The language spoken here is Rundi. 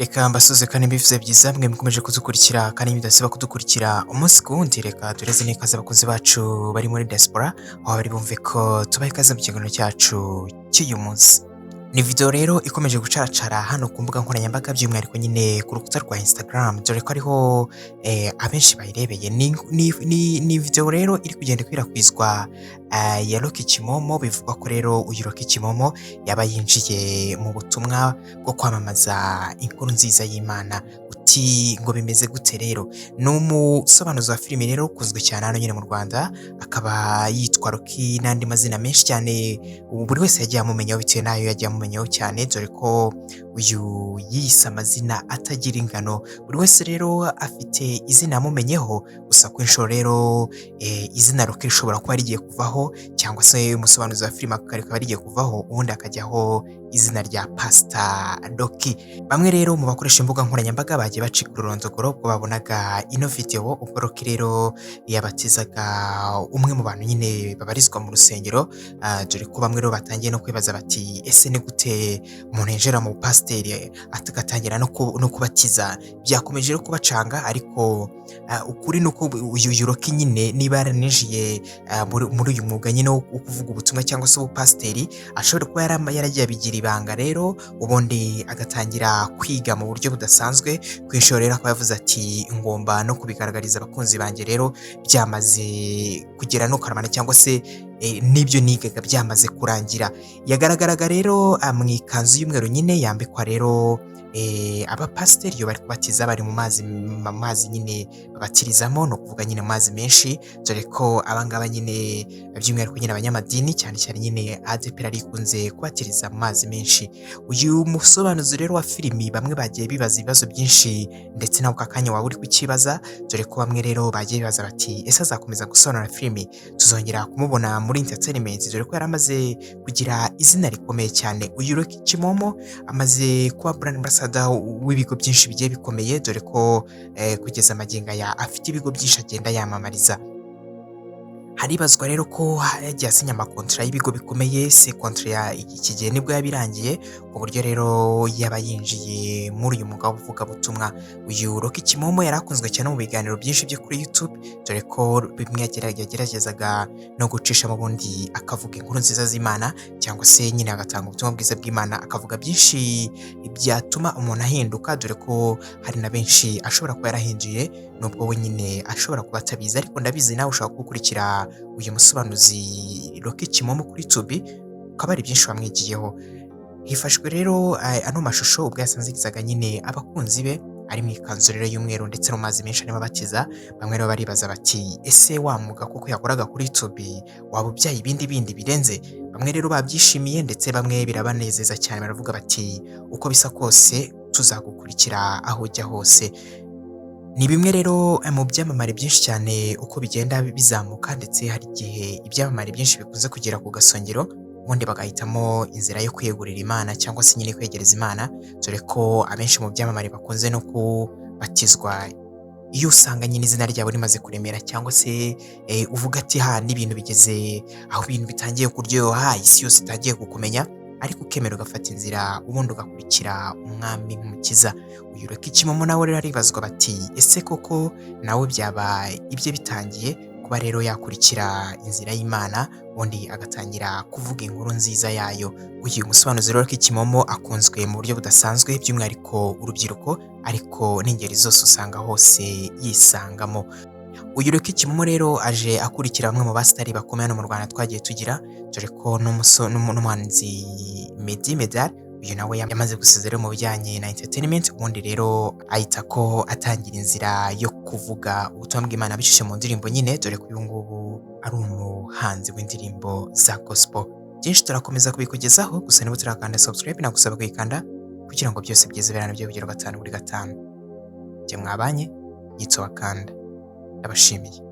Reka mbasuze kandi mbivuze byiza mwe mukomeje kudukurikira kandi mudasiba kudukurikira umunsi ku wundi. Reka tureze n'ikaze abakunzi bacu bari muri diaspora, aho bari bumve ko tubaha ikaze mu kiganiro cyacu cy'uyu munsi. Ni video rero ikomeje gucaracara hano ku mbuga nkoranyambaga, by'umwihariko nyine ku rukuta rwa Instagram, dore ko ariho abenshi bayirebeye. Ni video rero iri kugenda ikwirakwizwa ya Rocky Kimomo. Bivugwa ko rero uyu Rocky Kimomo yaba yinjiye mu butumwa bwo kwamamaza inkuru nziza y'Imana. Uti ngo bimeze gute rero? Ni umusobanuzi wa filimi rero ukunzwe cyane hano nyine mu Rwanda, akaba yitwa Rocky n'andi mazina menshi cyane ubu buri wese yagiye amumenyaho bitewe n'ayo yagiye amumenyaho cyane, dore ko uyu yiyise amazina atagira ingano. Buri wese rero afite izina yamumenyeho, gusa ku inshuro rero izina Rocky rishobora kuba rigiye kuvaho, cyangwa se umusobanuzi wa filime rikaba rigiye kuvaho, ubundi akajyaho izina rya Pastor Rocky. Bamwe rero mu bakoresha imbuga nkoranyambaga bagiye bacika ururondogoro ubwo babonaga ino video, ubwo Rocky rero yabatizaga umwe mu bantu nyine babarizwa mu rusengero, dore ko bamwe rero batangiye no kwibaza bati: "Ese ni gute umuntu yinjira mu bupasiteri agatangira no kubatiza?" Byakomeje rero kubacanga, ariko ukuri ni uko uyu Rocky nyine niba yaraninjiye muri uyu mwuga nyine wo kuvuga ubutumwa cyangwa se ubupasiteri, ashobora kuba yaragiye abigira ibanga rero, ubundi agatangira kwiga mu buryo budasanzwe. Ku inshuro rero akaba yavuze ati: "Ngomba no kubigaragariza abakunzi banjye rero byamaze kugera no karamana, cyangwa se n'ibyo nigaga byamaze kurangira." Yagaragaraga rero mu ikanzu y'umweru nyine yambikwa rero abapasiteri iyo bari kubatiza, bari mu mazi nyine babatirizamo, ni ukuvuga nyine mu mazi menshi, dore ko abangaba nyine by'umwihariko nyine abanyamadini, cyane cyane nyine ADEPR, ari ikunze kubatiriza mu mazi menshi. Uyu musobanuzi rero wa filimi, bamwe bagiye bibaza ibibazo byinshi, ndetse nawe aka kanya waba uri kukibaza, dore ko bamwe rero bagiye bibaza bati: "Ese azakomeza gusobanura filimi? Tuzongera kumubona muri entertainment?" Dore ko yari amaze kugira izina rikomeye cyane. Uyu Rocky Kimomo amaze kuba brand ambassador w'ibigo byinshi bigiye bikomeye, dore ko kugeza magingo aya afite ibigo byinshi agenda yamamariza. Haribazwa rero ko yagiye asinya amakontara y'ibigo bikomeye. Se kontara ya iki gihe nibwo yabirangiye, ku buryo rero yaba yinjiye muri uyu mwuga w'ubuvugabutumwa? Uyu Rocky Kimomo yari akunzwe cyane mu biganiro byinshi byo kuri YouTube, dore ko bimwe yageragezaga no gucishamo, ubundi akavuga inkuru nziza z'Imana, cyangwa se nyine agatanga ubutumwa bwiza bw'Imana, akavuga byinshi byatuma umuntu ahinduka, dore ko hari na benshi ashobora kuba yarahinduye, nubwo we nyine ashobora kuba atabizi. Ariko ndabizi nawe ushobora gukurikira uyu musobanuzi Rocky Kimomo kuri YouTube, ukaba hari byinshi wamwigiyeho. Hifashwe rero ano mashusho ubwo yasanzirizaga nyine abakunzi be ari mu ikanzu rero y'umweru ndetse no mu mazi menshi arimo abatiza. Bamwe rero baribaza bati: "Ese wa mwuga kuko yakoraga kuri YouTube waba ubyaye ibindi bindi birenze?" Bamwe rero babyishimiye, ndetse bamwe birabanezeza cyane, baravuga bati: "Uko bisa kose tuzagukurikira aho ujya hose." Ni bimwe rero mu byamamare byinshi cyane uko bigenda bizamuka, ndetse hari igihe ibyamamare byinshi bikunze kugera ku gasongero, ubundi bagahitamo inzira yo kwiyegurira Imana cyangwa se nyine kwegereza Imana, dore ko abenshi mu byamamare bakunze no kubatizwa iyo usanga nyine izina ryabo rimaze kuremera, cyangwa se uvuga ati: "Ha n'ibintu bigeze aho, ibintu bitangiye kuryoha, isi yose itangiye kukumenya," ariko ukemera ugafata inzira, ubundi ugakurikira umwami nk'umukiza. Uyu Rocky Kimomo nawe rero aribazwa bati: "Ese koko nawe byaba ibye bitangiye kuba rero yakurikira inzira y'Imana, ubundi agatangira kuvuga inkuru nziza yayo?" Uyu musobanuzi rero Rocky Kimomo akunzwe mu buryo budasanzwe, by'umwihariko urubyiruko, ariko n'ingeri zose usanga hose yisangamo. Uyu Rocky Kimomo rero aje akurikira bamwe mu basitari bakomeye hano mu Rwanda twagiye tugira, dore ko n'umuhanzi Meddy Medard, uyu nawe yamaze gusezera mu bijyanye na entertainment, ubundi rero ahita ko atangira inzira yo kuvuga ubutumwa bw'Imana abicishije mu ndirimbo nyine, dore ko uyu ngubu ari umuhanzi w'indirimbo za gospel. Byinshi turakomeza kubikugezaho, gusa niba utarakanda subscribe nagusaba kuyikanda kugira ngo byose byiza birana byo bigero gatanu kuri gatanu. Jye mwabanye yitwa Wakanda, ndabashimiye.